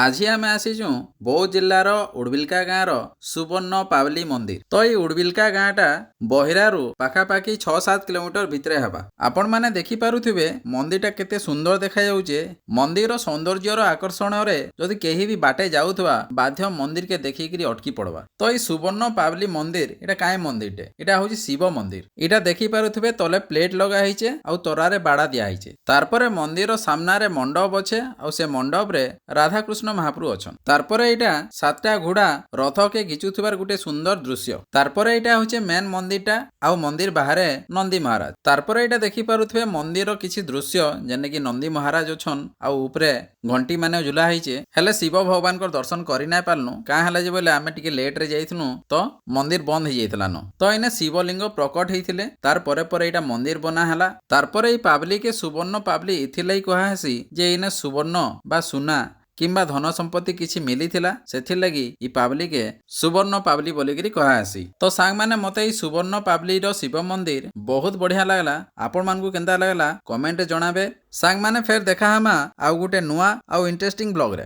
ଆଜି ଆମେ ଆସିଛୁ ବୌଦ୍ଧ ଜିଲ୍ଲାର ଉଡବିଲକା ଗାଁର ସୁବର୍ଣ୍ଣ ପାବଲି ମନ୍ଦିର। ତ ଏଇ ଉଡବିଲକା ଗାଁଟା ବହିରାରୁ ପାଖାପାଖି 6-7 କିଲୋମିଟର ଭିତରେ ହେବା। ଆପଣମାନେ ଦେଖିପାରୁଥିବେ, ମନ୍ଦିରଟା କେତେ ସୁନ୍ଦର ଦେଖାଯାଉଛେ। ମନ୍ଦିରର ସୌନ୍ଦର୍ଯ୍ୟର ଆକର୍ଷଣରେ ଯଦି କେହି ବି ବାଟେ ଯାଉଥିବା, ବାଧ୍ୟ ମନ୍ଦିରକେ ଦେଖିକିରି ଅଟକି ପଡବା। ତ ଏଇ ସୁବର୍ଣ୍ଣ ପାବଲି ମନ୍ଦିର, ଏଇଟା କାଇଁ ମନ୍ଦିରଟେ? ଏଇଟା ହଉଛି ଶିବ ମନ୍ଦିର। ଏଇଟା ଦେଖିପାରୁଥିବେ, ତଲେ ପ୍ଲେଟ ଲଗା ହେଇଛେ ଆଉ ତରାରେ ବାଡ଼ା ଦିଆ ହେଇଛେ। ତାରପରେ ମନ୍ଦିର ସାମ୍ନାରେ ମଣ୍ଡପ ଅଛେ ଆଉ ସେ ମଣ୍ଡପରେ ରାଧାକୃଷ୍ଣ ମହାପ୍ରଭୁ ଅଛନ୍। ତାରପରେ ଏଇଟା ସାତଟା ଘୋଡା ରଥକେ ଘିଚୁଥିବାର ଗୋଟେ ସୁନ୍ଦର ଦୃଶ୍ୟ। ତାରପରେ ଏଇଟା ହଉଛି ମେନ୍ ମନ୍ଦିରଟା ଆଉ ମନ୍ଦିର ବାହାରେ ନନ୍ଦୀ ମହାରାଜ। ତାରପରେ ଏଇଟା ଦେଖିପାରୁଥିବେ, ମନ୍ଦିରର କିଛି ଦୃଶ୍ୟ, ଯେନେ କି ନନ୍ଦୀ ମହାରାଜ ଅଛନ୍ ଆଉ ଉପରେ ଘଣ୍ଟି ମାନେ ଝୁଲା ହେଇଛେ। ହେଲେ ଶିବ ଭଗବାନଙ୍କର ଦର୍ଶନ କରି ନାଇଁ ପାରିଲୁ। କାଁ ହେଲା ଯେ ବୋଇଲେ ଆମେ ଟିକେ ଲେଟ ରେ ଯାଇଥିଲୁ, ତ ମନ୍ଦିର ବନ୍ଦ ହେଇଯାଇଥିଲା ନ। ତ ଏଇନେ ଶିବଲିଙ୍ଗ ପ୍ରକଟ ହେଇଥିଲେ, ତାର ପରେ ପରେ ଏଇଟା ମନ୍ଦିର ବନା ହେଲା। ତାରପରେ ଏଇ ପାବଲିକେ ସୁବର୍ଣ୍ଣ ପାବଲି ଏଥିଲାଗି କୁହାହେସି ଯେ ଏଇନେ ସୁବର୍ଣ୍ଣ ବା ସୁନା କିମ୍ବା ଧନ ସମ୍ପତ୍ତି କିଛି ମିଲିଥିଲା। ସେଥିର୍ଲାଗି ଇ ପାବଲିକେ ସୁବର୍ଣ୍ଣ ପାବଲି ବୋଲିକିରି କୁହାହେସି। ତ ସାଙ୍ଗମାନେ, ମତେ ଏଇ ସୁବର୍ଣ୍ଣ ପାବଲିର ଶିବ ମନ୍ଦିର ବହୁତ ବଢିଆ ଲାଗଲା। ଆପଣମାନଙ୍କୁ କେନ୍ତା ଲାଗଲା, କମେଣ୍ଟରେ ଜଣାବେ। ସାଙ୍ଗମାନେ, ଫେର ଦେଖା ହେମା ଆଉ ଗୋଟେ ନୂଆ ଆଉ ଇଣ୍ଟରେଷ୍ଟିଂ ବ୍ଲଗରେ।